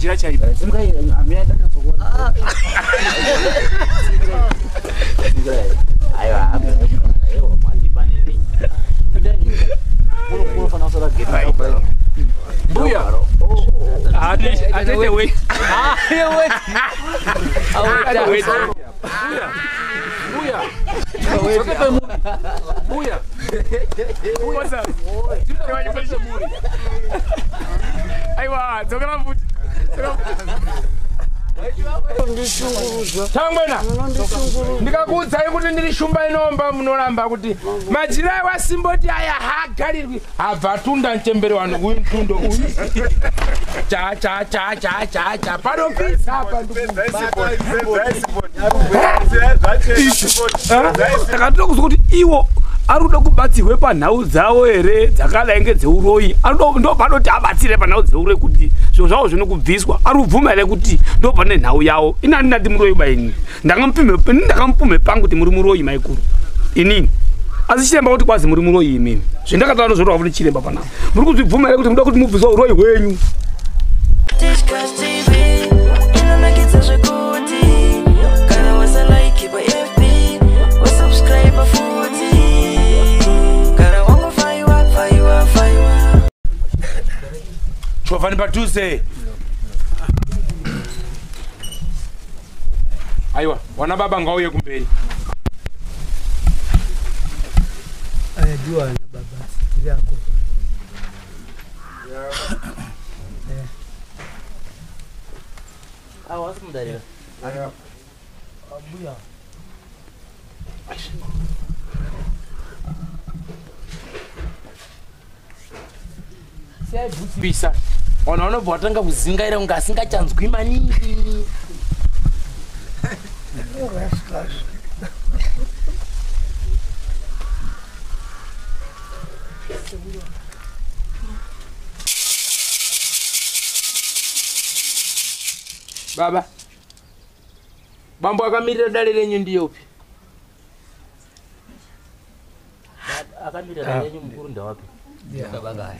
Jira chaipo. Mbuya. Atete wait. Wait. Wait. Mbuya. Mbuya. Mbuya. Aiwa, dzokera futi. Tangwena. Ndikakuudzai kuti ndiri shumba inomba munoramba kuti majira awa simboti aya haagarirwi abva tunda mchembere wanu uyu mtundo uyu cha cha cha cha cha cha panopisa apa. Takatoda kuzwa kuti iwo ari kuda kubatsirwe panhau dzavo here dzakadai ngedzeuroyi, ndo panoti abatsire panhau dzeuroyi kuti zviro zvavo zvinokubviswa. Ari kubvuma here kuti ndo pane nhau yavo? Ini handinati muroyi baini, ndakamupume pangu kuti muri muroyi maikuru inini, asi chiremba kuti kwazi muri muroyi imimi. Zvendakataura ndozvoreva kuti chiremba panapa muri kuzvibvuma here kuti muda kuti mubviswa uroyi hwenyu? Chovani padhuze. Aiwa, wana baba ngauye kumberi. Aya diwa na baba sitiri yako. Awa simudarira. Abuya. Pisa. Wana vanobva vatanga kuzingaira kunge asingachanzwi maningi. Baba, bambo akamirira dare renyu ndiyopi? Akamirira dare renyu mukuru ndawapi? Baba.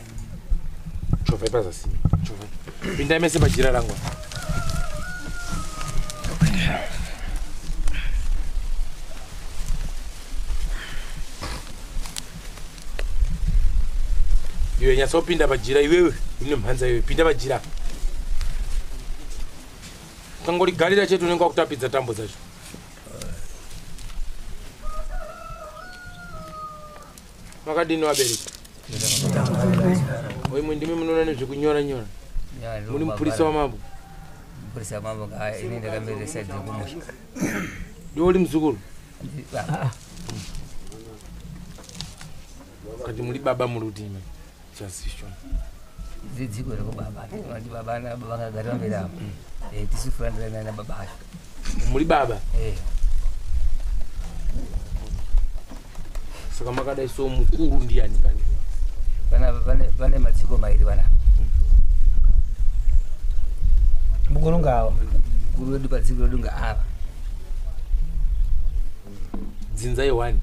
Chovai pazasi. Chovai. Pindai mese pajira rangu. Iwe nyatsopinda pajira iwewe. Une mhanza iwe. Pinda pajira. Kangorigarira chete unenge wakutapidza tambo dzacho. Makadini vabereki? Oimwe ndimi munoona nezvekunyora nyora. Muri mupurisa wamambo. Mupurisa wamambo ini ndakamirira saidhi yekumusha. Ndiwe uri muzukuru? Kati muri baba muri kuti imi. Chasishwa. Dzidziko rekubaba. Ndi baba na baba vakagara pamberi apo. Tisu furandirana na baba acho. Muri baba? Saka makadai so mukuru ndiani pane? Pane madziko mairi vana. Mukuru ngawa. Mukuru wedu padziko redu ngaava. Dzinza iwani.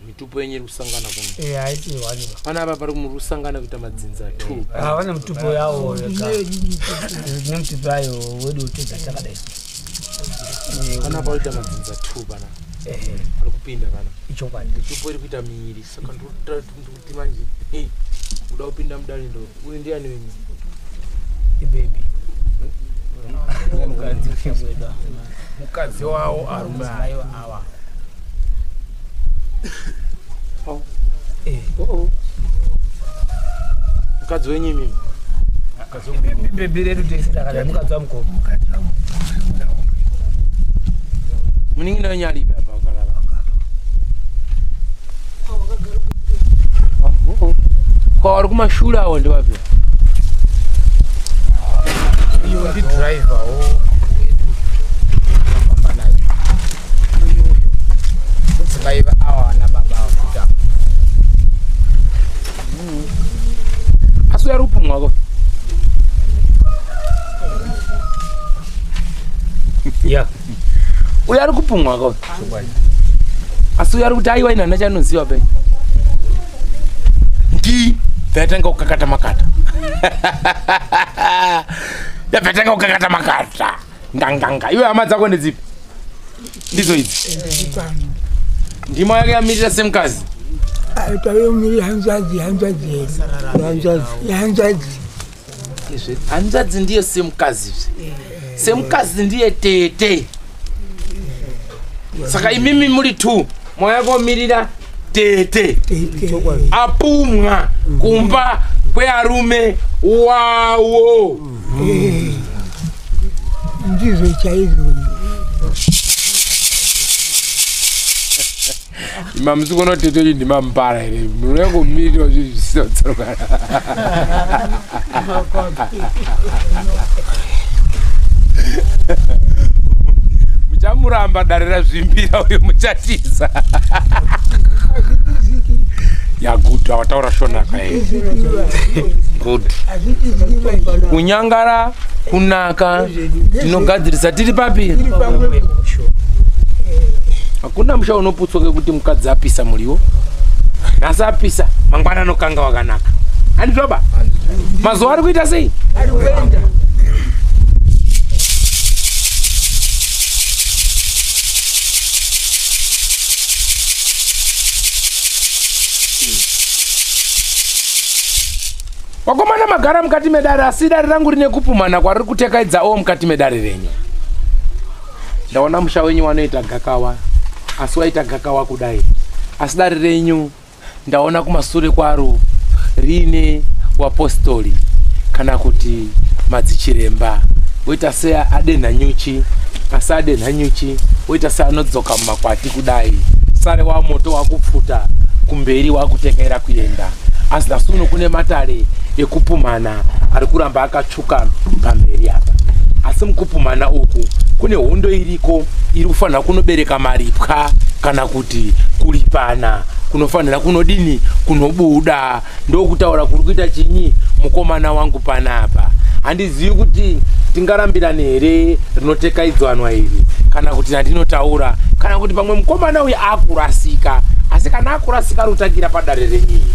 Mitupo yenyu iri kusangana kuno. Haisi iwani. Panapa pari kusangana kuita madzinza 2. Vane mitupo yavo yega. Nemitupo yayo wedu utedza takadai. Panapa pari kuita madzinza 2 panapa. Ari kupinda pana. Ichokwadi. Mitupo iri kuita miiri saka ndikuti manje. Uda kupinda mudare ndo. Uyu ndiani wenyu? Ibaby. Mukadzi wavo arume ayo awa. Mukadzi wenyu imimi? Bhebhi redu tese takadai mukadzi wamukoma. Munin'ina wenyu aripi apa akarara? Kwa vari kumashure avo ndevapi? Iyo ndidhiraivha wedu afamba naye. Uyu mudzimai awa nababa vafuta. Asi uyu ari kupumwako? Ya. Uyu ari kupumwako? Asi uyu ari kuti aiwa ini handina chaanoziva pe. Ndi dzaitanga kukakata makata. Yabva tanga kukakata makata. Nganganga. Iwe hama dzako ndedzipi? Ndizo idzi. Ndima yake yamirira semukazi. Tavemirira hanzvadzi, hanzvadzi yedu. Hanzvadzi. Hanzvadzi ndiye semukazi. Semukazi ndiye tete. Saka imimi muri 2 moya komirira tete. Apumwa kumba kwearume wawo. Ndizvo chaizvo. Mamusi kuno tete ndimambara here munoya kumirira zvinhu zvisina kutsarukana. Muchamuramba dare razvimbira uyu muchatiza. Ya good, awataura shonaka here. Good. Kunyangara kunaka tinogadzirisa tiri papi. Hakuna musha unoputsoke kuti mukadzi apisa muriwo. Nhasi apisa, mangwana anokanga wakanaka. Handizvoba? Mazuva ari kuita sei? Ari kuenda. Wakomana magara mukati medare, asi dare rangu rine kupumhana kwariri kutekaidza owo mukati medare renyu. Ndaona musha wenyu wanoita gakawa, asi waita gakawa kudai. Asi dare renyu ndaona kumasure kwaro rine wapostori kana kuti madzichiremba. Woita seadenha nyuchi, asi adenha nyuchi, woita seanodzoka mumakwati kudai. Sare wamoto wakupfuta, kumberi wakutekaira kuenda. Asi nhasi uno kune matare ekupumhana ari kuramba akatsvuka pamberi apa. Asi mukupumhana uku kune hondo iriko iri kufanira kunobereka maripwa kana kuti kuripana kunofanira kunodini kunobuda. Ndokutaura kuri kuita chinyi mukomana wangu panapa. Handizivi kuti tingarambirane here rinotekaidzwanwa iri kana kuti randinotaura, kana kuti pamwe mukomana uyu akurasika. Asi kana akurasika rutangira padare renyu iri.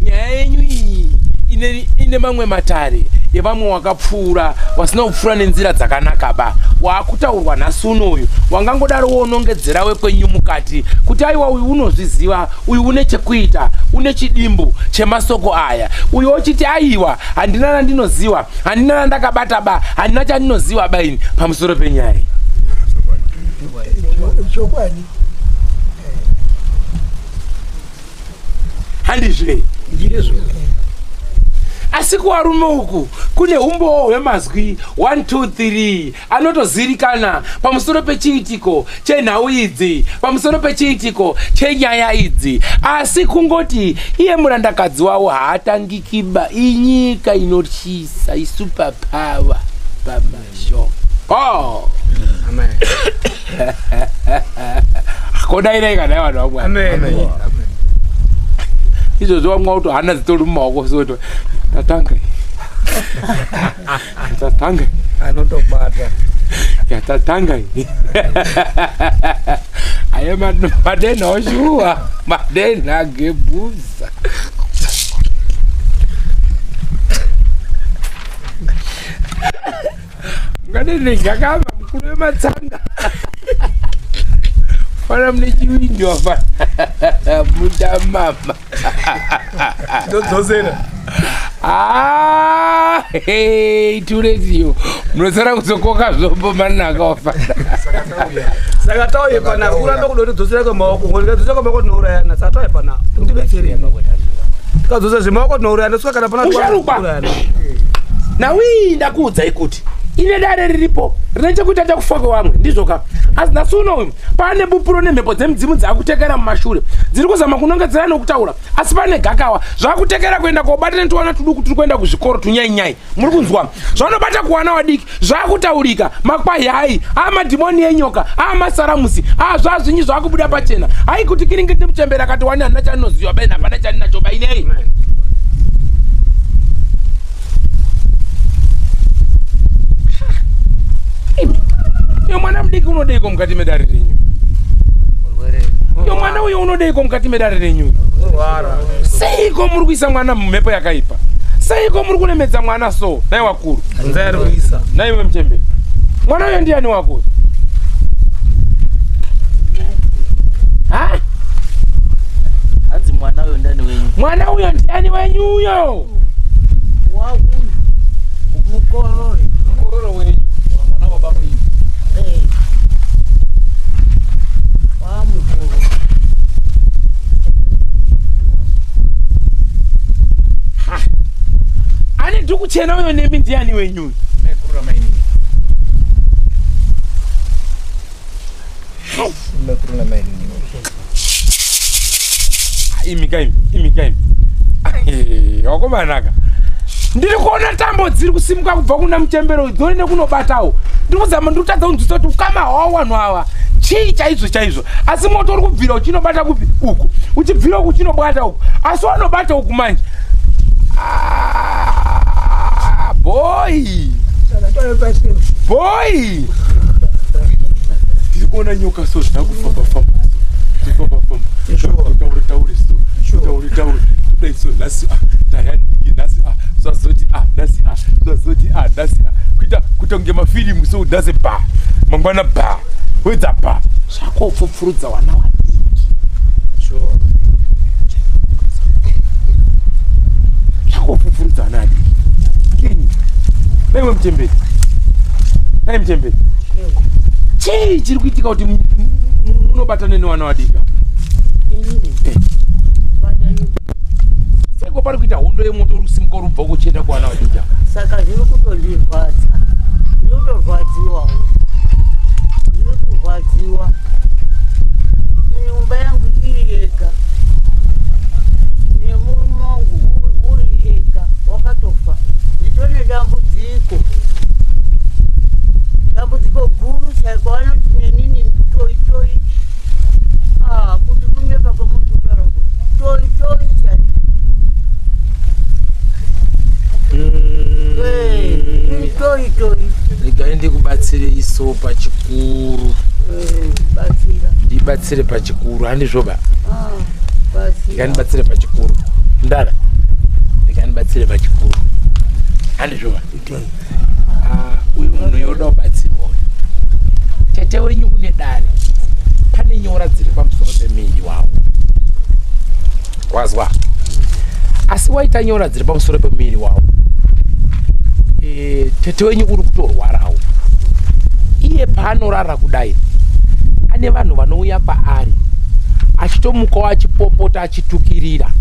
Nyaya yenyu iyi ine mamwe matare evamwe wakapfuura wasina kupfuura nenzira dzakanaka ba waakutaurwa nhasi unoyu wangangodaro wonongedzera wekwenyu mukati kuti aiwa uyu unozviziva, uyu une chekuita, une chidimbu chemasoko aya. Uyu ochiti aiwa handina randinoziva, handina randakabata ba, handina chandinoziva ba ini pamusoro penyaya. Chokwadi. Handizve. Asi kuvarume uku kune umbowo hwemazwi 1 2 3 anotozirikana pamusoro pechiitiko chenhau idzi, pamusoro pechiitiko chenyaya idzi. Asi kungoti iye murandakadzi wavo haatangikiba. Inyika inotyisa, isuperpower pamashoko. Amen. Kodairai kana vanhu vamwari. Amen. Izvozvo vamwe vakuti hana dzitori mumaoko soto tatanga. Tatanga. Anotobata. Yatatanga. Aye madena oshuwa, madena gebhuza. Ngadene gakama mukuru wematsanga. Fana mune chiwindi wafana. Muchamama. Ndodzosera. Ah, hey, turetiyo. Munosara kuzokoka zvombo manaka wafana. Saka tauye pana kuramba kudotidzosera kwemaoko, tikadzosera kwemaoko tinourayana. Saka tauye pana tibetserei. Tikadzosa zvemaoko tinourayana, saka kana pana Musharukwa. Nawi ndakuudzai kuti ine dare riripo rine chekuita chekufa kwevamwe, ndizvoka. Asi nhasi unoyu pane bupuro nemhepo dzemidzimu dzaakutekera mumashure dziri kuzama kunongedzera nokutaura, asi pane gakawa zvakutekera kuenda kobata netuwana tuduku turi kuenda kuzvikoro tunyainyai. Muri kunzwa zvanobata kuwana wadiki zvakutaurika, makwahi hai amadhimoni enyoka amasaramusi azvazvinyi zvakubuda pachena. Hai kuti kiringi ndimuchembera akati wani handina chandinoziva baini, hapana chandinacho bainei. Iyo mwana mudiki unodeiko mukati medare renyu? Iyo mwana uyo unodeiko mukati medare renyu? Seiko muri kuisa mwana mumhepo yakaipa? Seiko muri kulemedza mwana so nai wakuru naiwe muchembere mwana uyo ndiani wako? Ha? Hanzi mwana uyo ndiani wenyu? Mwana uyo ndiani wenyu uyo? Wangu mukororo. Mukororo wenyu. Mwana wa baba wenyu. Eh. Wa mukororo. Ha. Ane dhuku chena uyo nemi ndiani wenyu? Mekuru maini. Mekuru na maini. Imi imi. Wakomanaka. Ndiri kuona tambo dziri kusimuka kubva kuna muchembero dzori nekunobatawo. Ndiri kuzama ndikutadza kunzwisisa kuti ukama hwavo vanhu ava chii chaizvo chaizvo. Asi moto uri kubvira uchinobata kupi uku. Uchibvira uku uchinobata uku. Asi wanobata uku manje. Boy. Boy. Ndiri kuona nyoka so dzakufamba famba. Dzifamba famba. Taure so. Taure. Tudai so nhasi tayaniki nhasi zvazoti nhasi zvazoti nhasi kuita kunge mafilimu so nhasi ba mangwana ba wedza ba zvakopfupfurudza vana vadiki. Zvakopfupfurudza vana vadiki. Ngenyi? Naiwe muchembere. Nai muchembere. Chii chiri kuitika kuti munobatana nevana vadiki? Seko pari kuita hondo yemoto rusimuka rubva kuchienda kuvana vadiki. Saka zviri kutondirwadza. Ndiri kutorwadziwawo. Ndiri kurwadziwa. Nyumba yangu iri yega. Nemurume wangu uri ega wakatofa. Nditone dambudziko. Dambudziko guru chaiko vanoti nenini toi toi. Kuti kunyepa kwemuri kutaura uku. Toi toi chaiko. Toi toi. Regai ndikubatsire iso pachikuru. Batsira. Ndibatsire pachikuru handizvoba. Batsira. Regai ndibatsire pachikuru. Ndara. Regai ndibatsire pachikuru. Handizvoba. Uyu munhu yoda kubatsirwa uyu. Tete wenyu une dare. Pane nyora dziri pamusoro pemuviri wavo. Wazwa. Asi waita nyora dziri pamusoro pemuviri wavo. Tete wenyu uri kutorwarawo. Iye paanorara kudai ane vanhu vanouya paari achitomukawo achipopota achitukirira.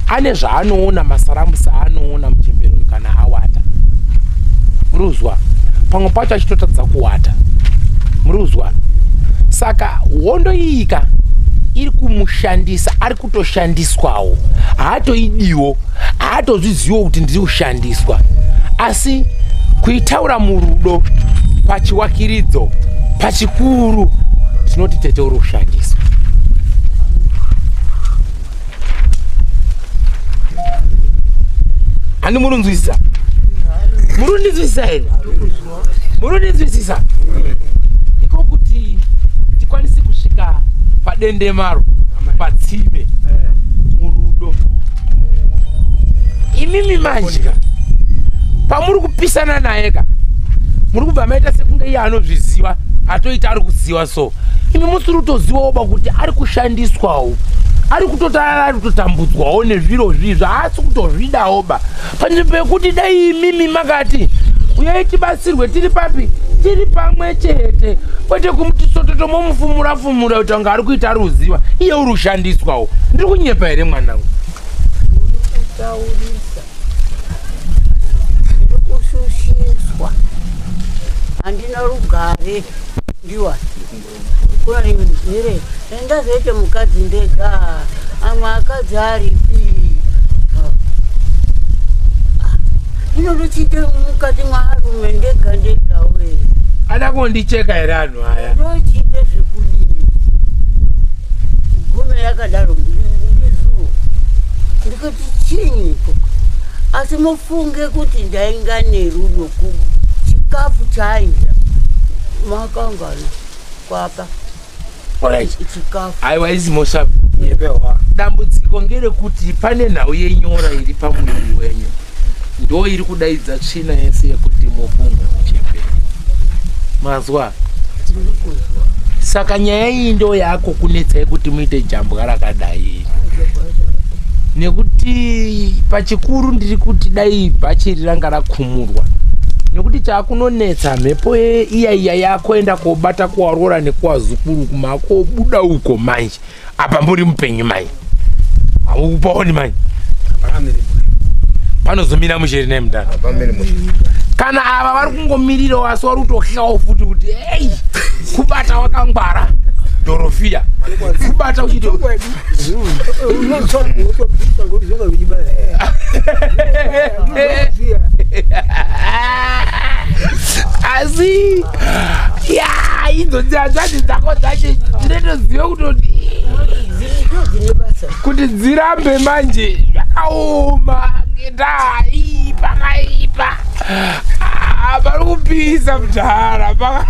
Ane zvaanoona masaramusi aanoona muchembere uyu kana awata. Muruzwa pamwe pacho achitotadza kuwata. Muruzwa saka hondo iyika iri kumushandisa, ari kutoshandiswawo. Haatoidiwo, haatozviziwo kuti ndiri kushandiswa. Asi kuitaura murudo pachiwakiridzo pachikuru tinoti tete uri kushandiswa. Handi murunzwisisa? Murundinzwisisa here? Murundinzwisisa? Iko kuti tikwanise kusvika padendemaro patsime murudo. Imimi manje pamuri kupisana naye ka muri kubva maita sekunge iye anozviziva atoita ari kuziva so. Imi musiri kutozivawo ba kuti ari kushandiswawo, ari kutotarara, ari kutotambudzwawo nezviro zvizvo, haasi kutozvidawo ba. Panzvimbo yekuti dai imimi makati uyai tibatsirwe tiri papi, tiri pamwe chete, kwete kumuti sototo momufumura fumura kuti anga ari kuita ari kuziva iye uri kushandiswawo. Ndiri kunyepa here mwanangu? Ndiri kutaurisa. Ndiri kushushiswa. Handina rugare ndiwa. Kunanire ndazoite mukadzi ndega, amwe akadzi aripi. Inotochiite mukati mwarume ndega ndega we. Ada kundicheka here anhu aya? Ndochiite zvekudini? Gume yakadaro ndizuro. Ndikati chinyiko? Asi mufunge kuti ndainga nerudo chikafu chaidya makangana kwapa. Alright. Chikafu. Aiwa izi mosha. Dambudziko ngerekuti pane nhau yenyora iri pamuviri wenyu. Ndo iri kudaidza tsvina yese yekuti mupungwe muchembere. Mazwa. Saka nyaya iyi ndo yako kunetsai kuti muite jambwa rakadai. Nekuti pachikuru ndiri kuti dai bhachi ranga rakumurwa. Nekuti chakunonetsa mhepo iya iya yakoenda kobata kuwarora nekuwazukuru kumakobuda uko manje. Apa muri mupenyu mai. Haupaoni mai. Panozomira mushere naye mudhara. Kana ava vari kungomirirawo asi vari kutotyawo futi kuti ei kubata wakangwara Dorofiya. Kubata uchiti asi ya idzo dzati dzako dzacho dzinotoziva kutoti kuti dzirambe manje zvakaoma ngedaipa kaipa. Pari kupisa mudhara. Pari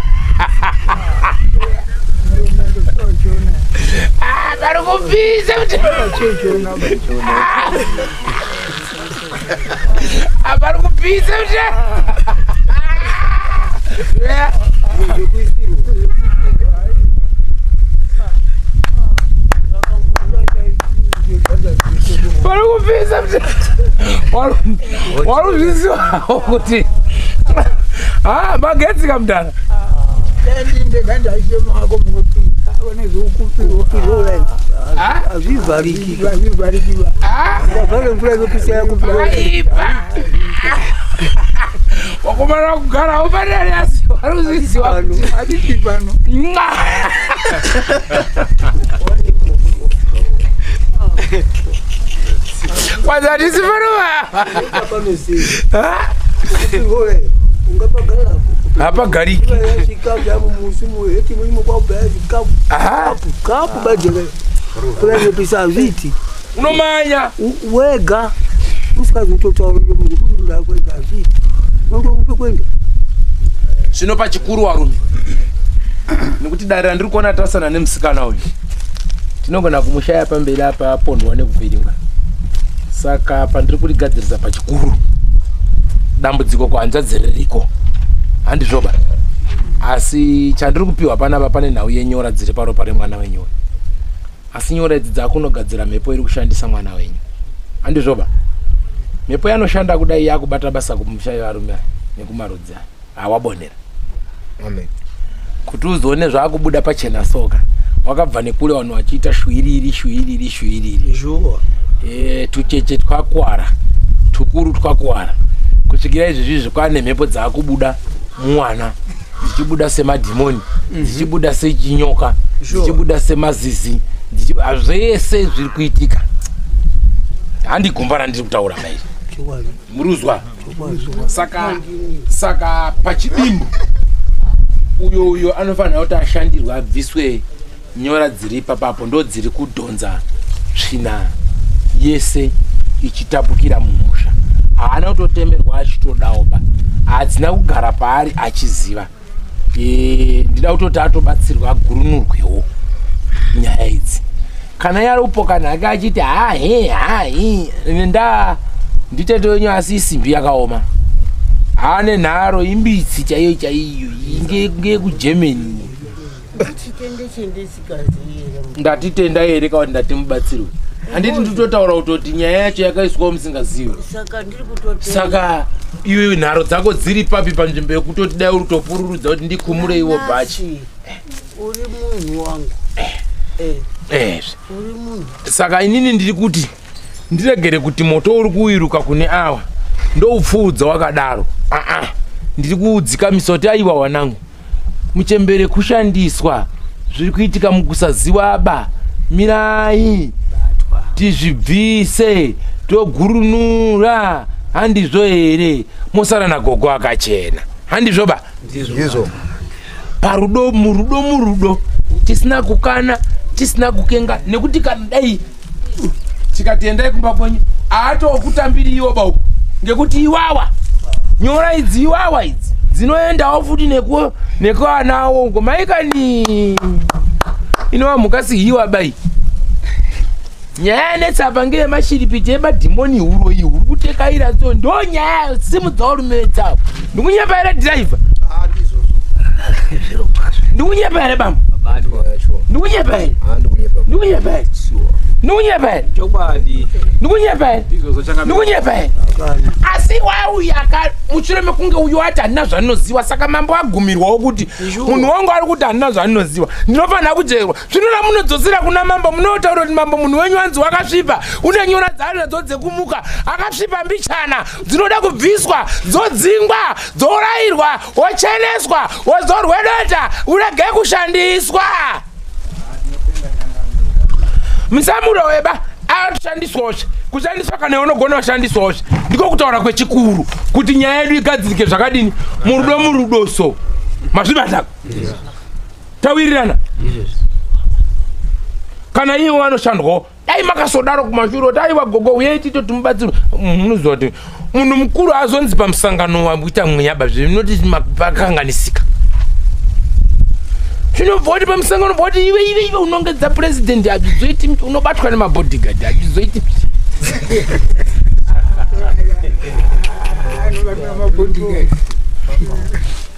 kupisa mudhara. Pari kupisa mudhara. Pari kupisa mudhara. Waruzvizivawo kuti magetsi kamudhara. Wakomana kugarawo padare asi waruzviziva kuti kwanza hatisi panova. Hapagariki. Unomanya wega usikazototaura munhu kuti ndakwenda azviiti unondokupe kwenda. Zvino pachikuru warume nekuti dare randiri kuona tasana nemusikana uyu tinogona kumushaya pamberi apa apondwa nekuvhiringwa. Saka pandiri kurigadzirisa pachikuru dambudziko kuhanzvadzi ririko handizvoba. Asi chandiri kupiwa panapa pane nhau yenyora dziri paropa remwana wenyu. Asi nyora idzi dzakunogadzira mhepo iri kushandisa mwana wenyu. Handizvoba. Mhepo yanoshanda kudai yakubata basa kumushayi varume nekumarudzi aya hawabonera. Amen. Kuti uzoone zvaakubuda pachena soka wakabva nekule vanhu vachiita shuiriri shuiriri shuiriri. Sure. Tucheche twakwara tukuru twakwara kusvikira izvezvi kwane mhepo dzaakubuda mwana dzichibuda semadhimoni, dzichibuda sechinyoka, dzichibuda semazizi, zvese zviri kuitika. Handi gumba randiri kutaura mai. Muruzwa. Saka pachidimbu uyo anofanira kuti ashandirwe abviswe nyora dziri ipapapo ndo dziri kudhonza tsvina yese ichitapukira mumusha. Haana kutotemerwa achitodawo ba. Hadzina kugara paari achiziva. Ndida kutoti atobatsirwa agurunurwewo nyaya idzi. Kana yarupo kana ake achiti hahe hahi nda nditete wenyu asi isimbi yakaoma. Haane nharo imbitsi chaiyo chaiyo ngekuGermany. Ndatitenda here kakuti ndatimubatsirwe. Handiti nditotaura kutoti nyaya yacho yakaiswawo musingazivi. Saka iwe nharo dzako dziri papi panzvimbo yekutoti dai uri kutopururudza kuti ndikumureiwo bhachi. Uri munhu wangu. Uri munhu. Saka inini ndiri kuti ndiregere kuti moto uri kuwiruka kune awa ndoupfuudza wakadaro. Ndiri kuudzikamisa kuti aiwa wanangu muchembere kushandiswa zviri kuitika mukusaziwa ba. Mirai tizvibvise togurunura. Handizvo here? Mosara nagogo akachena. Handizvo ba? Ndizvo. Parudo murudo murudo tisina kukana tisina kukenga nekuti kana dai tikati endai kumba kwenyu aatokutambiriwo ba uko ngekuti iwawa nyora idzi iwawa idzi dzinoendawo futi nekuanawo uko maikani inova mukasihiwa bai. Nyaya yanetsa apa ngeyemashiripiti emadhimoni huroyi huri kuteka kushingaira so ndo nyaya simudzawo rume dzavo. Ndikunyepa here driver? Ndikunyepa here bambo? Ndikunyepa here? Ndikunyepa here? Ndikunyepa here? Chokwadi. Ndikunyepa here? Ndizvozvo changamire. Ndikunyepa here? Asi wauya mushure mekunge uyu ati handina zvandinoziva, saka mambo agumirwawo kuti munhu wangu ari kuti handina zvandinoziva, ndinofanira kujerwa. Zvinoda munodzosera kuna mambo, munotaura kuti mambo munhu wenyu wanzi wakasvipa, une nyora dzaari nadzo dzekumuka, akasvipa mbichana, dzinoda kubviswa, dzodzingwa, dzourayirwa, wocheneswa, wozorwe dota, urege kushandiswa. Musamuroweba akushandiswazve, kushandiswa kana unogona kushandiswazve. Ndiko kutaura kwechikuru kuti nyaya yedu igadzirike zvakadini, murudo murudo so. Mazvibata? Tawirirana? Kana iye vanoshandwawo, dai makasodaro kumashure kuti aiwa gogo uyai tito timubatsire. Munoziva kuti munhu mukuru azonzi pamusangano wakuita mweya zvinoti pakanganisika. Zvinobva kuti pamusangano bva kuti iwe iwe iwe unongedza president hazvizoiti, unobatwa nemabhodhigadhi hazvizoiti.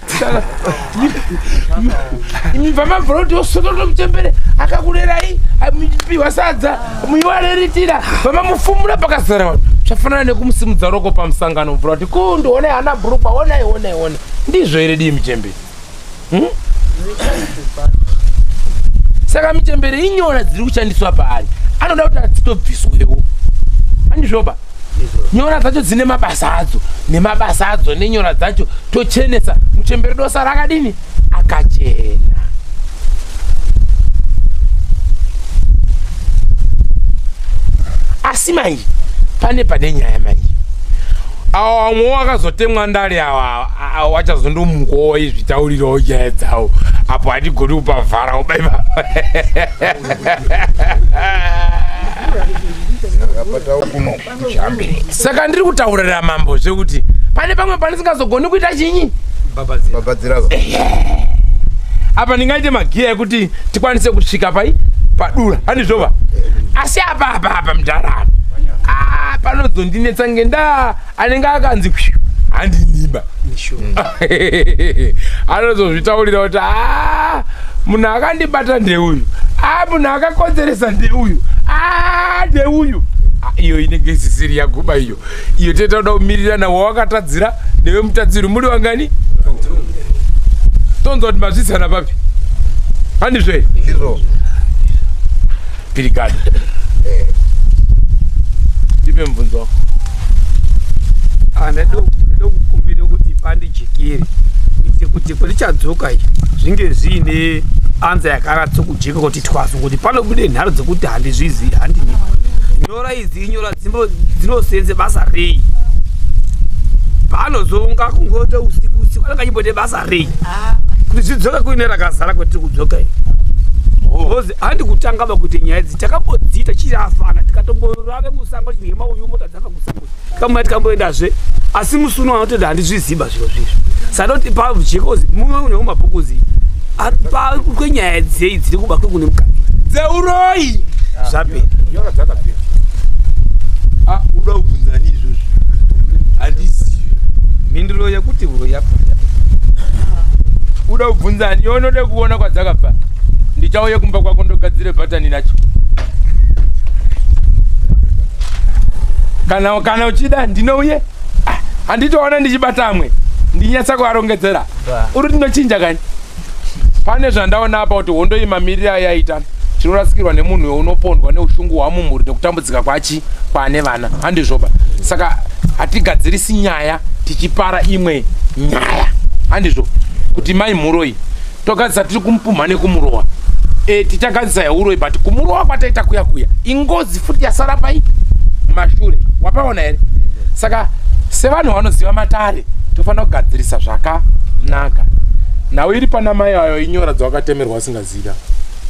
Saka imibva mabvura kuti osokera muchembere akakurerai, muchipiwa sadza, muiwareritira, vamamufumura pakazara vanhu. Zvafanana nekumusimudza roko pamusangano mvura kuti kundi onai hana bhurukwa, onai onai onai. Ndizvo here dii muchembere? Saka michembere inyora dziri kushandiswa paari, anoda kuti adzitobviswewo. Handizvoba? Nyora dzacho dzine mabasa adzo, nemabasa adzo nenyora dzacho tochenesa muchembere dosara akadini? Akachena. Asi manje pane pane nyaya manje. Awo vamwewo akazotemwa ndari awa wachazondomukawo izvitaurirawo nyaya dzawo apo hatigoni kupavhara kuba ipapa. Saka ndiri kutaurira mambo zvekuti pane pamwe pandisingazogoni kuita chinyi? Babadzira. Apa ndingaite magiya ekuti tikwanise kusvika pai padura, handizvova? Asi apa apa apa mudhara apa panozondinetsa ngendaa anenge akanzi handiniba. Anozozvitaurira kuti munhu akandibata ndeuyu, munhu akakonzeresa ndeuyu, ndeuyu. Iyo inenge isisiri yaguba iyo. Iyo teta kuda kumirirana wawakatadzira newe mutadziri muri wangani? Tonzwa kuti mazvisana papi? Handizvo here? Ndizvo. Pirigado. Ndipe mubvunzo wako. Ndada kukumbira kuti pandijekere kuitire kuti patichadzoka ichi zvinge zviine anza yakaratsa kujeka kuti twaso, kuti panobude nharo dzekuti handizvizivi, handini. Nyora idzi inyora dzinosenze basa rei? Panozonga kungoita usiku usiku anenge achimboite basa rei? Kuti zvidzoke kuine rakazara kwetiri kudzoka iyi. Because handi kutanga ba kuti nyaya idzi takambodziita chirafana tikatomborare musango chihema uyu mota dzafa kusango. Tikamboya tikamboendazve asi musi uno anototi handizviziba zviro zvizvi. Saka ndoti pajekozi mumwe nemumabhukuzi kwenyaya dzei dziri kuba kwekune mukati dzeuroyi zvapera. Nyora dzakapera. Uda kubvunzani izvozvo? Handizivi. Mhinduro yekuti uroyi yapera. Uda kubvunzani? Iwe unoda kuona kwadzakabva? Ndichauye kumba kwako ndogadzire bhatani nacho. Kana uchida ndinouye. Handitoona ndichibata amwe. Ndinyatsa kuarongedzera. Uri ndinochinja kani? Pane zvandaona apa kuti hondo iyi mamiriro ayaita tinorasikirwa nemunhu unopondwa neushungu hwamumhuri nekutambudzika kwachi kwaane vana. Handizvoba. Saka hatigadzirisi nyaya tichipara imwe nyaya. Handizvo. Kuti mai muroi togadzisa tiri kumupumha nekumurowa. Tichagadzisa yauroi but kumurowa kwataita kuya kuya ingozi futi yasara pai mashure. Wapaona here? Saka sevanhu vanoziva matare tofanira kugadzirisa zvakanaka. Nhau iri pana mai ayo inyora dzawakatemerwa usingaziva.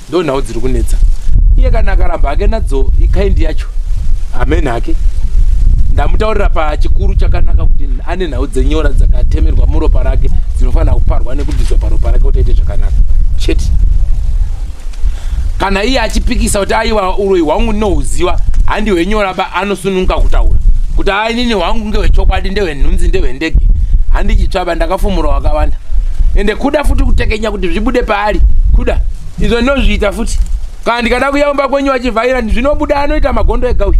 Ndo nhau dziri kunetsa. Iye kana akaramba hake nadzo ikaindi yacho amen hake. Ndamutaurira pachikuru chakanaka kuti ane nhau dzenyora dzakatemerwa muropa rake dzinofanira kuparwa nekubviswa paropa rake kuti aite zvakanaka chete. Kana iye achipikisa kuti aiwa uroyi hwangu ndinohuziva handi hwenyora ba anosununga kutaura. Kuti hai inini hwangu ngehwechokwadi, ndehwenhunzi, ndehwendege, handichitsvaba, ndakafumura wakawanda. Ende kuda futi kutekenya kuti zvibude paari, kuda izvo ndinozviita futi. Kana ndikada kuyaumba kwenyu achivhaira zvinobuda, anoita magondo ega uyu.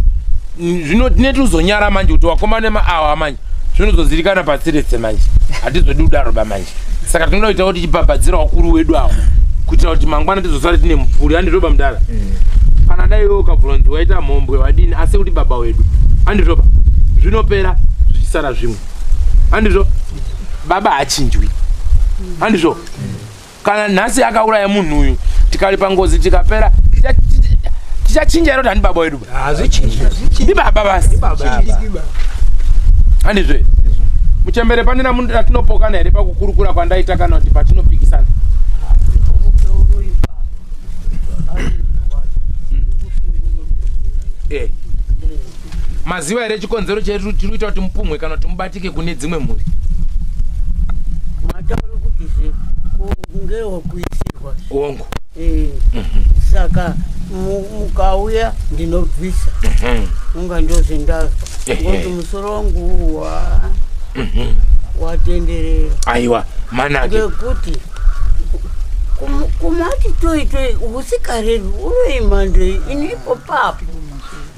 Zvino tine tuzonyara manje kuti wakomana maawa manje zvinozozirikana pasirese manje, hatizodi kudaro ba manje. Saka tinoita kuti chibhabhadzira wakuru wedu awo kuitira kuti mangwana tizosara tine mupfuri. Handitoba mudara, kana dai iwe ukabvunza waita mhombwe wadini, asi kuti baba wedu handitoba, zvinopera zvichisara zvimwe. Handizvo baba hachinjwi, handizvo. Kana nhasi akauraya munhu uyu tikaripa ngozi tikapera, tichachinja here kuti handi baba wedu? Ndibaba basi, handizvo. Muchembere, pane ratinopokana here pakukurukura kwandaita kana kuti patinopikisana? Maziva here chikonzero chiri kuita kuti mupumwe kana kuti mubatike kune dzimwe mhuri? Mataura kuti ngewekuisirwa ongo. Saka mukauya ndinobvisa, unga ndozvendazwa ngokuti musoro wangu watenderera. Aiwa manake, ngekuti kumati toitoi usikareri unoimandei inipo papo.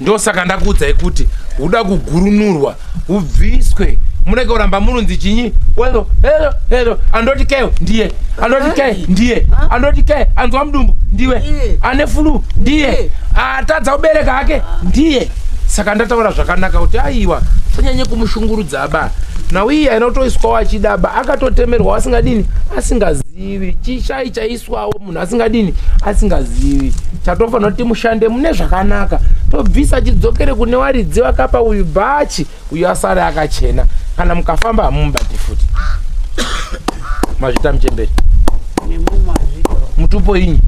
Ndosaka ndakuudzai kuti uda kugurunurwa ubviswe, munenge kuramba murunzi chinyi welo helo helo, andoti keyo ndiye, andoti ke ndiye, andoti ke anzwa mudumbu ndiwe, ane fulu ndiye, atadza kubereka hake ndiye. Saka ndataura zvakanaka kuti aiwa sanyanye kumushungurudza aba nauiyi ainotoiswawo achidaba akatotemerwa asingadini, asingazivi chishai chaiswawo munhu asingadini, asingazivi. Chatofanira kuti mushande mune zvakanaka, tobvisa chidzokere kune waridzi vakapa uyu bhachi, uyu asare akachena. Kana mukafamba hamumubati futi. Mazvita muchembere, mutupo inyi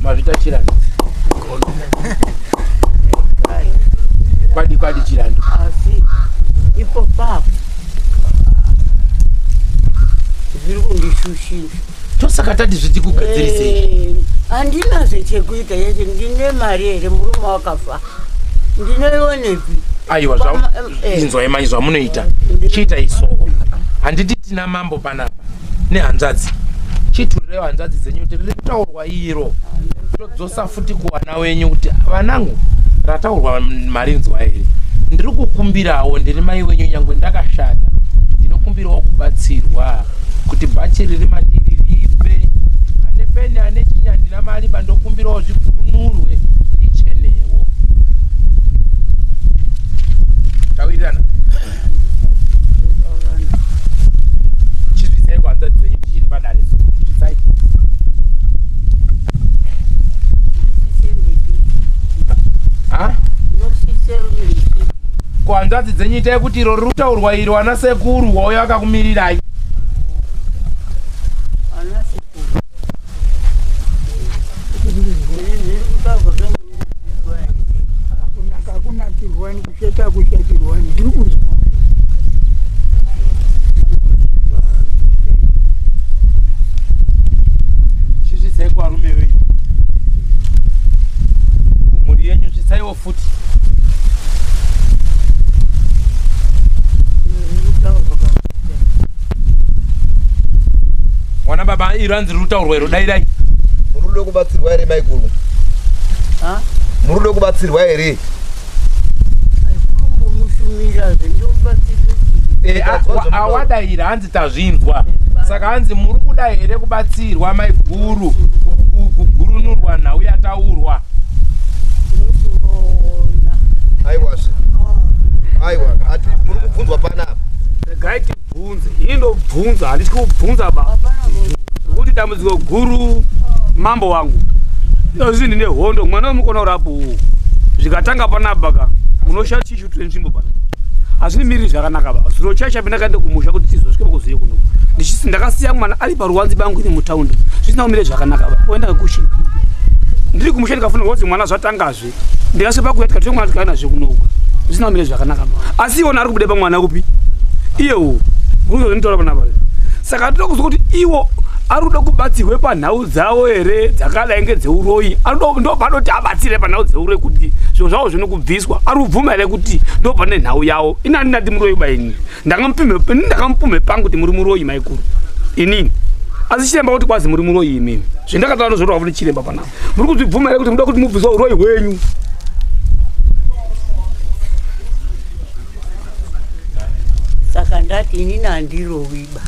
mazvita chirando kwadi kwadi chirando. Asi ipo papo zviri kundishushira. Tosaka tati zvichikugadzirisei? Handina zvechekuita yese, ndine mari here? Murume wakafa, ndinoionepi? Aiwa, inzwai manje zvamunoita, chiita isoko. Handiti tina mambo panapa nehanzvadzi, chiturirewo hanzvadzi dzenyu kuti riri kutaurwa iro, todzosa futi kuwana wenyu kuti vanangu rataurwa marinzwa here? Ndiri kukumbirawo, ndiri mai wenyu, nyangwe ndakashata, ndinokumbirawo kubatsirwa kuti bhachi riri mandiri ribve. Ane peni ane chinya ndina mari bandokumbirawo zvigurunurwe ndichenewo. Tawirirana? Chizvisai kuhanzvadzi dzenyu tichiri padare, zvisai. Kuhanzvadzi dzenyu itai kuti iro riri kutaurwa iro, ana sekuru wauya vakakumirirai. Kunakirwani kushata kushatirwani ndiri kuzwa. Chisvisai kuvarume venyu, kumhuri yenyu svisaiwo futi. Mwana baba iro hanzi riri kutaurwa iro, dairai. Muri kuda kubatsirwa here maikuru? Muri kuda kubatsirwa here? Awadaira hanzi tazvinzwa. Saka hanzi muri kuda here kubatsirwa maiguru kugurunurwa nhau yataurwa? Aiwa, aiwa, muri kubvunzwa panapa. Regai tibvunze, ini ndobvunza, handisi kubvunza ba kuti dambudziko guru mambo wangu izvi ndine hondo mwana wemukona urapo zvikatanga panapa ka munoshaya chichu nzvimbo pana hazvinimiriri zvakanaka ba zviro chaicha ndakaenda kumusha kuti tizosvike pakuziye kuno ndichisi ndakasiya mwana ari paruwanzi bangu iri mutaundi zvisina kumire zvakanaka ba oenda kushika ndiri kumusha ndikafuna kuti mwana zvatangazve ndikasvika pakuya tikatore mwana tikaenda kunoku zvisina kumire zvakanaka ba asi iwona ari kubuda pamwana kupi iyewo unozonditora panapa saka tinoda kuzwa kuti iwo Ari kuda kubatsirwe panhau dzawo here dzakadai ngedzeuroyi? Ndo panoti abatsire panhau dzeuroyi kuti zviro zvavo zvinokubviswa. Ari kubvuma here kuti ndo pane nhau yawo? Ini handinati muroyi ba ini. Ndakamupume pangu kuti muri muroyi maikuru. Inini. Asi chiremba kuti kwazi muri muroyi imimi. Zvendakataura ndozvoreva kuti chiremba panapa. Muri kuzvibvuma here kuti muda kuti mubviswe uroyi hwenyu? Saka ndati inini handirowiba.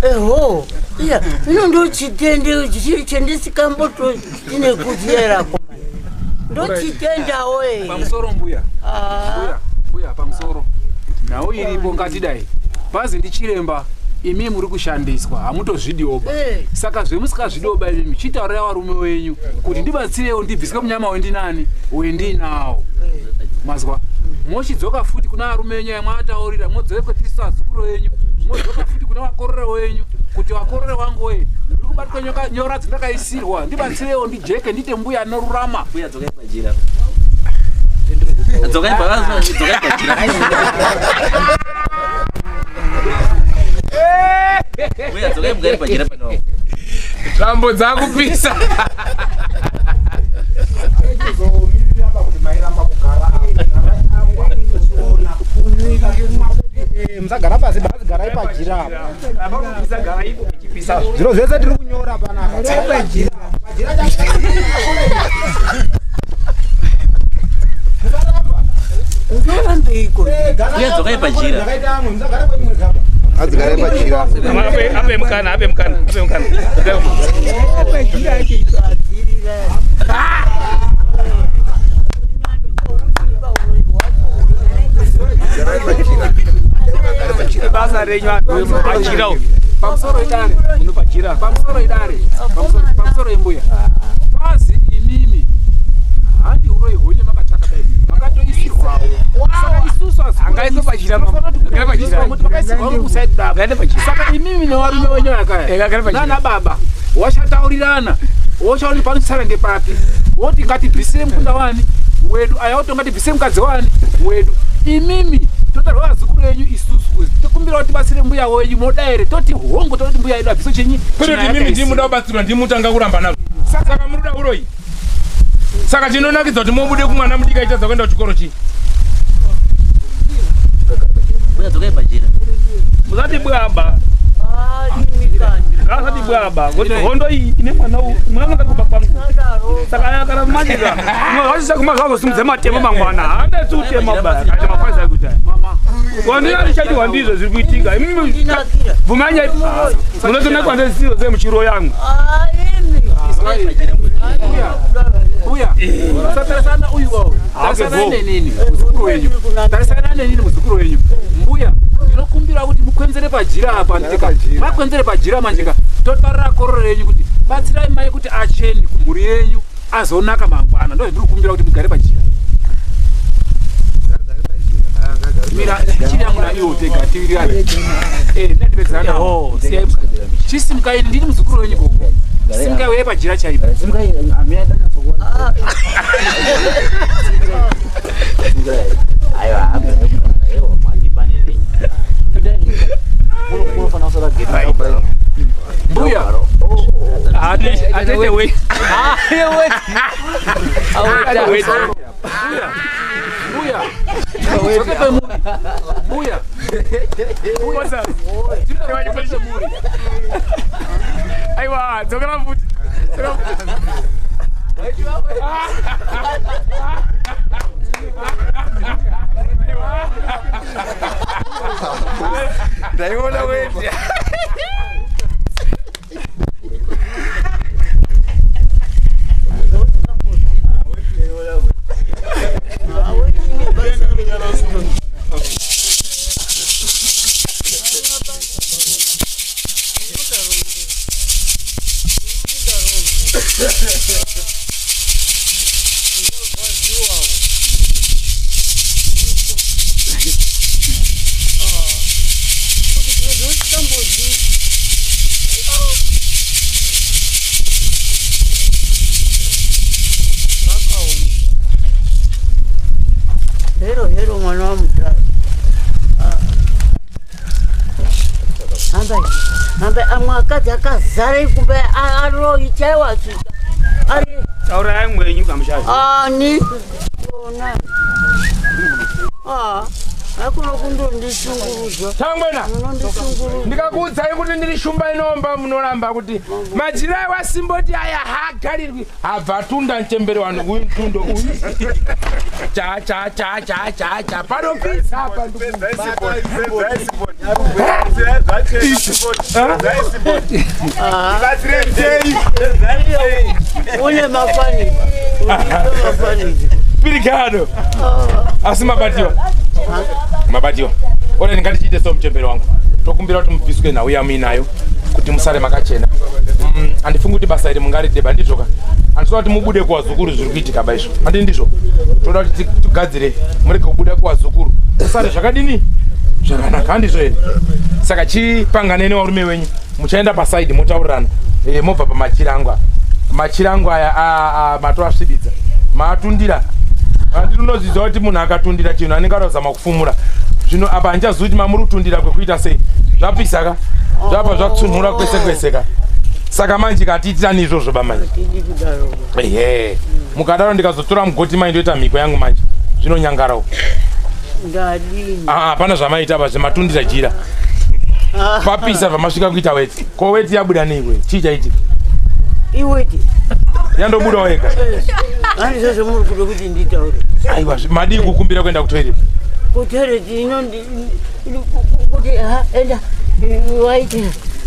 Eho, iya, ino ndochitende chendisikambotine kuziyerako. Ndochitendawo eh. Pamusoro mbuya. Mbuya, mbuya pamusoro. Nhau iripo ngatidai. Bazi ndichiremba imi muri kushandiswa hamutozvidioba. Saka zvemusikazvidioba imi chitaurira varume wenyu kuti ndibatsirewo ndibviswe munyama wendinani wendinawo. Mazwa. Mochidzoka futi kuna varume wenyu yamwataurira modzoke kwetisu vazukuru venyu. Modzoka futi kuna vakorore wenyu kuti vakorore wangu we ndiri kubatwa nyoka nyora dzindakaisirwa ndibatsirewo ndijeke ndiite mbuya anorurama. Mbuya dzokai pajira. Dzokai pajira. Mbuya dzokai mugare pajira pano. Tambo dzakupisa. Musagara pasi basi garai pajira apa. Zviro zvese tiri kunyora panapa. Pajira. Mbuya dzokai pajira. Adzigare pajira. Ape mukana, ape mukana, ape mukana. Basa renyu pajira. Pamusoro idare. Munopajira. Pamusoro idare. Pamusoro imbuya. Bazi imimi. Handi uroyi hwenyu makatsvaka dai. Makatoisirwawo. Saka isusu Angaiswa pajira mama. Gara pajira. Makaisirwawo kuside baba. Gara pajira. Saka imimi nevarume wenyu akaya. Gara pajira. Nana baba. Washataurirana. Wochauri panosara ngepapi. Woti ngatibvisire mukunda wani wedu. Aya woti ngatibvisire mukadzi wani wedu. Imimi totarwa vazukuru venyu isusu tokumbira kuti tibatsire mbuya wenyu moda here toti hongo toti mbuya yedu abviso chenyi kwete kuti imimi ndimi muda kubatsirwa ndimi mutanga kuramba nazvo. Saka muri kuda uroyi. Saka chinonakidza kuti mubude kumwana mudiki aitadza kuenda kuchikoro chii? Mbuya dzokai pajira. Musati bwaba. Musati bwaba. Kuti hondo iyi ine mwana mwana akakuba kwangu. Saka kana manje vachisa kumazvazosimudza matemo mangwana. Handetsi utema ba. Kana mafaiza kuita. Wandina ndichati ndizvo zviri kuitika. Imimi bvumanya munotonekwa ndeziro dzemuchiro yangu. Mbuya, musatarisana uyu wawe. Tarisana nenini muzukuru wenyu. Tarisana nenini muzukuru wenyu. Mbuya, ndinokumbira kuti mukwenzere pajira apa ndika. Makwenzere pajira manjika. Totarira kororo renyu kuti batsirai mai kuti achene kumhuri yenyu azonaka mangwana. Ndozvandiri kukumbira kuti mugare pajira. Mira, chiri yangu naiwo tega tiwirirane. Ndatipedzana nawo. Chisimukai ndini muzukuru wenyu gogo. Simukai uye pajira chaipo. Simukai amira ndakatsokuona. Aiwa, aiwa, mwati pane renyu. Unofanira kusara gate. Mbuya. Atete wait. Wait. Wait. Mbuya. Mbuya. Mbuya. Aiwa, dzokera futi. Ndaiona weti. Hero hero mwana wa mutaro. Hambai hambai amwe akadzi akazara ikumba aroi chaiwo asvika ari taurai mwenyu kamushazi ani ona ah hakuna kundondishungurudza tangwena munondishungurudza ndikakuudzai kuti ndiri shumba inomba munoramba kuti majira wasimboti aya haagarirwi habva atunda muchembere wanu uyu mutundo uyu cha cha cha cha cha cha panopisa apa une mafaniki mafaniki pirigado asi mabatiwa mabatiwa ore ndingatichiite so muchembere wangu tokumbira kuti mubviswe nhau yamuinayo kuti musare makachena. Handifungi kuti basa iri mungarideba ndizvoka handitoda kuti mubude kuwazukuru zviri kuitika ba izvo handi ndizvo toda kuti tigadzire murege kubuda kuwazukuru musare zvakadini zvakanaka handizvo here saka chipanganei nevarume wenyu muchaenda pasaidi motaurirana mobva pamachira angu aya machira angu aya matoasvibidza maatundira andinodzidza kuti munhu akatundira chinhu anenge arozama kufumura zvino apa handichazivi kuti mamuri kutundira kwekuita sei zvapisa ka zvabva zvatsunhura kwese kwese ka saka manje katiitirani izvozvo ba manje ehe mukadaro ndikazotora mugoti mai ndoita mhiko yangu manje zvinonyangarawo ndadini hapana zvamaita apa zvematundira jira papisa zvamasvika kuita weti ko weti yabuda neikwe chii chaitika iweti yandobudawo yega handizvo zvamuri kuda kuti nditaure aiwa madii kukumbira kuenda kutoilet kutoilet ino kuti enda waite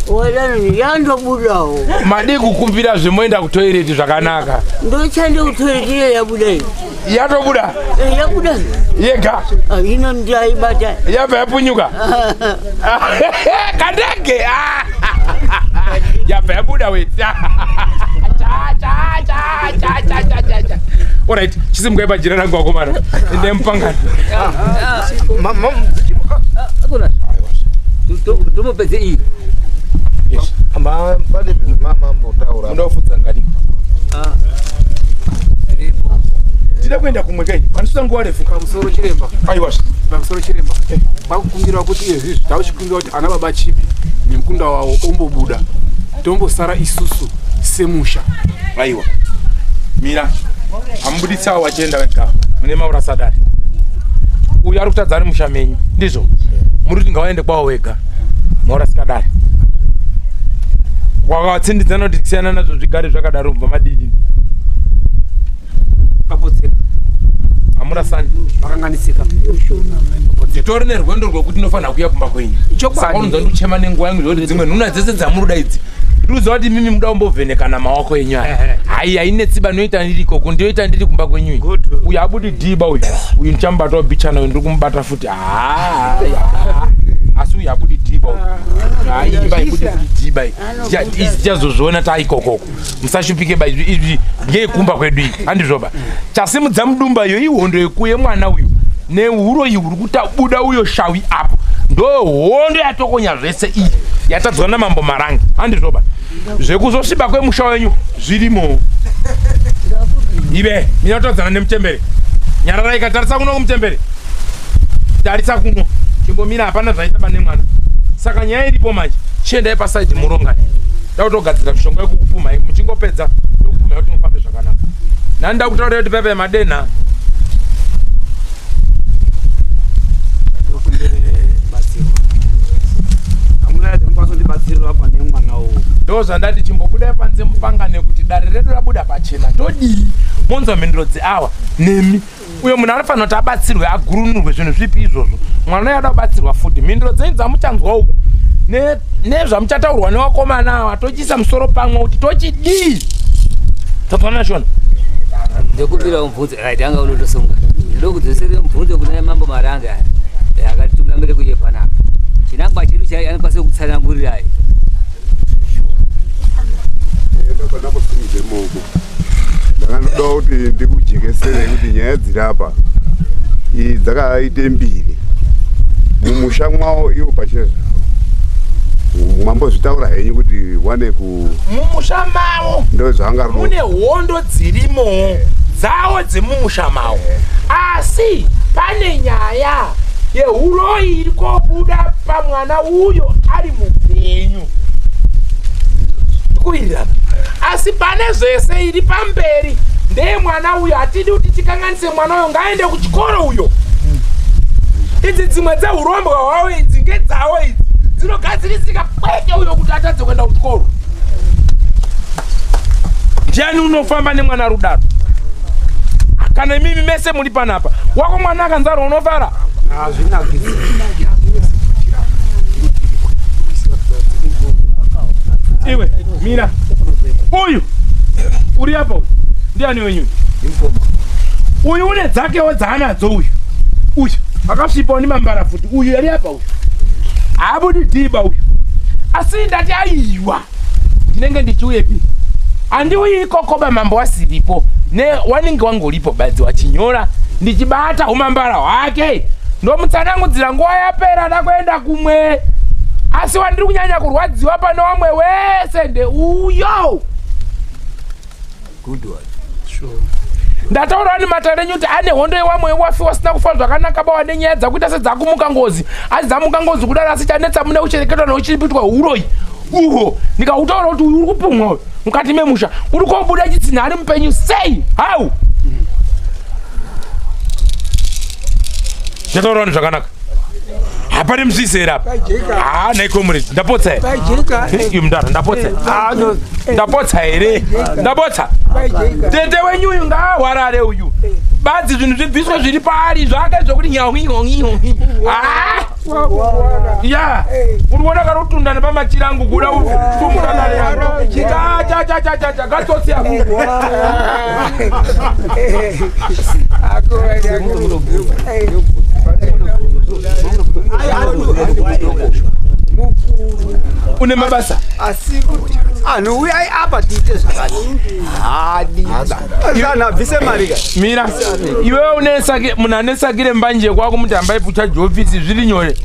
wadanoni yandobudawo madii kukumbira zvemoenda kutoilet zvakanaka ndochande kutoilet iyo yabuda iyo yatobuda yabuda yega ino ndaibata yabva yapunyuka kandege yabva yabuda weti Alright, chisimukai pajira rangu vakomana endai mupangani tomupedze iyi pane zvimamambotaura munoda kufudza ngani tida kuenda kumwe kai pandisina nguva refu pamusoro chiremba aiwa pamusoro chiremba kwakukumbirwa kuti izvi tauchikumbira kuti ana baba chipi nemukunda wavo ombobuda tombosara isusu semusha aiwa mira hamubuditsawo wachienda wega mune maura sadari uyu ari kutadza ari musha menyu ndizvo muri kuti ngawaende kwawo wega maura sikadari wakatsindidzana kuti siyana nazvo zvigare zvakadaro kubva madidi papotseka hamurasani vakanganisika nditori nerwendo rwekuti ndinofanira kuuya kumba kwenyu saka unonzwa ndikuchema nenguva yangu zvekuti dzimwe nhuna dzese dzamuruda idzi ndikuziva kuti mimi muda kumbovhenekana maoko enyu aya hai haine tsiba ndinoita ndiri ikoko ndinoita ndiri kumba kwenyu iyi uyu abudi dhiba uyu uyu ndichamubata wabichana uyu ndiri kumubata futi haa asi uyu abudi dhiba uyu haiba ibudi futi dhiba iyi izi tichazozviona taikokoko musashupike ba izvi ngeyekumba kwedu iyi handizvoba chasimudza mudumba iyo ihondo yekuye mwana uyu neuroyi huri kutabuda uyo shawi apo ndo hondo yatokonya zvese iyi yatadzwa namambo Marange handizvoba zvekuzosviba kwemusha wenyu zvirimo ive mina kutadzana nemuchembere nyararai katarisa kuno kumuchembere tarisa kuno chimbomira hapana zvaita pane mwana saka nyaya iripo manje chiendai pasaidhi murongani dakutogadzira mishonga yekukupumhai muchingopedza ndokupumhai kuti mufambe zvakanaka nani ndakutaurira kuti pepe madenha ndo zvandati chimbobudai panze mupangane kuti dare redu rabuda pachena todii monzwa mhinduro dzeawa nemi uyo munhu anofanira kuti abatsirwe agurunurwe zvinhu zvipi izvozvo mwana uyo ada kubatsirwa futi mhinduro dzenyu dzamuchanzwa uku nezvamuchataurwa nevakomana awa tochiisa musoro pamwe kuti tochidii totona shona ndikumbira mubvunzo right anga unotosunga ndokudzosere mubvunzo kuna mambo Marange aya akatitungamire kuye panapa chinangwa chedu chai anokwanisa kutsanangurirai ndakanakusimudze maoko ndakanoda kuti ndikujekesere kuti nyaya dziri apa iyi dzakaite mbiri mumusha mwawo iwo pachezvavo mwambozvitaura henyu kuti wane ku mumusha mavo ndo zvanga mune hondo dzirimo dzawo dzemumusha mavo asi pane nyaya yehuroyi iri kobuda pamwana uyo ari mupenyu Asi pane zvese iri pamberi ndeye mwana uyo. Hatidi kuti tikanganise mwana uyo, ngaaende kuchikoro uyo. Idzi dzimwe dzeurombwa hwawo idzi ngedzawo idzi dzinogadzirisika kwete uyo kuti atadze kuenda kuchikoro. Ndiani unofamba nemwana rudaro? Kana imimi mese muri panapa, wako mwana akanzarwa unofara? Hazvinakidzi. Iwe mira, uyu uri apa uyu ndiani wenyu? Uyu une dzakewo dzaanadzo uyu. Uyu akasvipawo nemambara futi. Uyu ari apa uyu haabudi dhiba uyu. Asi ndati aiwa, ndinenge ndichiuyepi? Handiuyi ikokoba mambo wasiripo ne wanenge wangoripo badzi wachinyora ndichibata umambara hwake ndomutsanangudzira nguva yapera ndakuenda kumwe. Asi wandiri kunyanya kurwadziwa pano wamwe wese ndeuyo. Good one. Sure. Ndataura nematare enyu kuti ane hondo yewamwe wafi wasina kufa zvakanaka bawa nenyaya dzakuita sedzakumuka ngozi. Asi dzamuka ngozi kudaro asi chanetsa mune kuchereketwa neuchipitwa uroyi uho. Ndikautaura kuti uyu uri kupumwa uyu mukati memusha uri kobuda chitsinha ari mupenyu sei? How? Ndataura vanhu zvakanaka. Hapane musisi here apa? Ah, nhai comrade, ndapotsa here? Iyo mudhara, ndapotsa. Ndapotsa here? Ndapotsa. Tete wenyu uyu ngaahwarare uyu. Badzi zvinhu zvibviswe zviri paari zvake zvokuti nyaunyonyi. Ah! Ya. Uri kuona kana kutunda nepamachira angu kuda kufumura nare yangu. Cha cha cha cha cha cha gatsotsi ako. Une mabasa asi kuti anhu uyai apa tiite zvakati hadi kana bvise mari ka mira iwewe unesake munhu anesakire mbanje kwako muti hambai puchaji ofisi zviri nyore.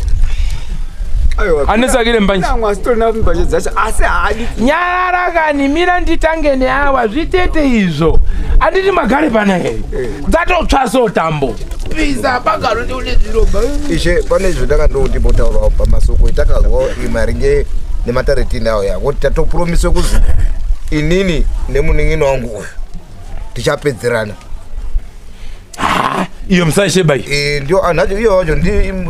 Anesakire mbanje asitorina mbanje dzacho asi haadi nyarara kani mira nditange neawa zvitete izvo anditi magare pana here dzatotsva so tambo pisa pagaro ndiune zviromba. Ishe pane zvandakandondimbotaurawo pamasoko etakazwa maringe nematare tinawo ya kuti tatopromise kuzi inini nemunin'ina wangu uyu tichapedzerana. Iyo musaisheba iyi ndio anhu iyo wacho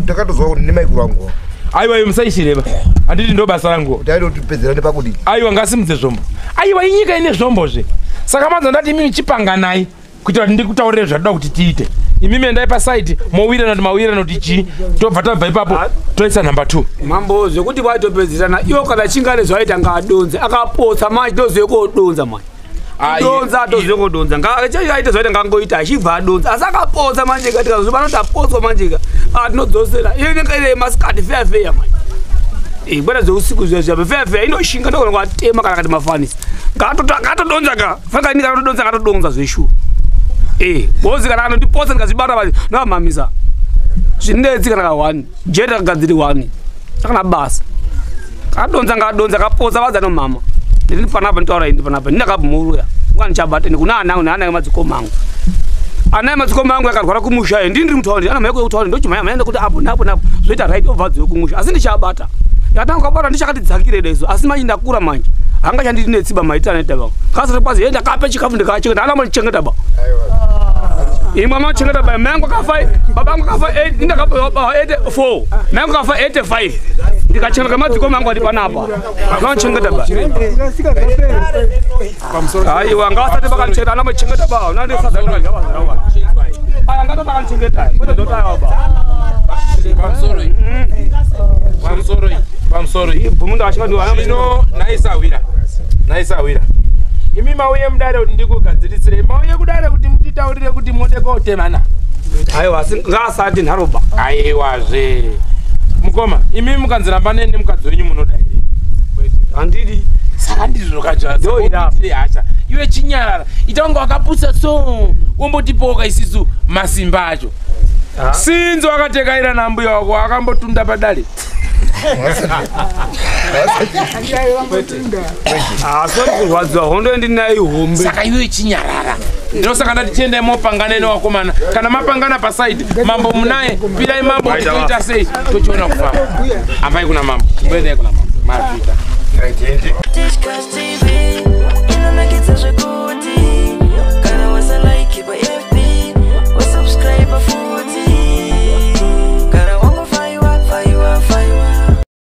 takatozwa kuti ndimaikuru wangu. Aiwa iyo musaishireva handiti ndo basa rangu taitotipedzerane pakudii? Aiwa ngasimudze zvombo. Aiwa inyika ine zvombozve. Saka manza ndati imimi chipanganai kuitira kuti ndikutaurire zvatoda kuti tiite. Imimi endai pasaidi mowirana kuti mawirana kuti chii tobva tabva ipapo toisa namba 2. Mambo zvekuti vaitopedzerana iwo kana chingane zvaita ngaadonze akapotsa manje tozive kodonza manje. Donza tozive kodonza ngaaite zvaita ngangoita achibva adonza asi akapotsa manje katikazobana apotswa manje ka atinodzosera iyo inenge iri masikati feya feya manje. Bwana zveusiku zviya zviya feya feya inoshinga ndogona kuatema kana kati mafanisi ngatodonza ka fanga ini katodonza ngatodonza zveshuwa. Bozi kana anondipotsa ndikazvibata basi ndovamhamisa zvinetsi kana ka1 jeri rakagadziri 1 takana basa kadonza ngadonza kapotsa vadza nomama ndiri panapa nditaura indi panapa ndinakabhumuruya unganichabata ende kuna ana angu neana emadzikoma angu. Ana emadzikoma angu akarwara kumusha ndini ndiri mutaundi ana mai kutaundi ndochimhanya mhanya kuti apo napo napo zvoita right obva dzoyo kumusha asi ndichabata ndakatanga kubata ndichakati dzakire dezo asi manje ndakura manje hangachandiri netsiba maita anoita baba kasati kwazi enda kape chikafu ndikachengeta ana manichengeta ba imwe machengeta ba mai angu akafa baba angu akafa 8 ndakapa 84 mai angu akafa 85 ndikachengeta madzikoma angu ari panapa akachengeta ba aiwa ngasati bakanichengeta ana machengeta ba nandisazaa aya ngatobakanichengeta kwete dzotawa ba pamusoro ino naisawira imi mauye mudare kuti ndikugadzirisirei mauye kudare kuti mutitaurire kuti mode kotemana. Aiwa ngasati nharoba. Aiwazve mukoma imi mukanziramba nene mukadzi wenyu munoda here? Handidi. Saka ndizvo kajaaire hasha iwe chinyarara ita kunge wakapusa so wombotipoka isisu masimba acho. Sinzi wakatekaira nambuya wako akambotunda padare. Asori kurwadziwa hondo ndinayo ihombe. Saka iwe chinyarara ndosaka ndati chiendai mopangana newakomana kana mapangana pasaidi mambo munaye pirai mambo toita sei tochiona kufamba. Ambai kuna mambo mboendai kuna mambo mazvita. Discuss TV. Unonakidza zvekuti.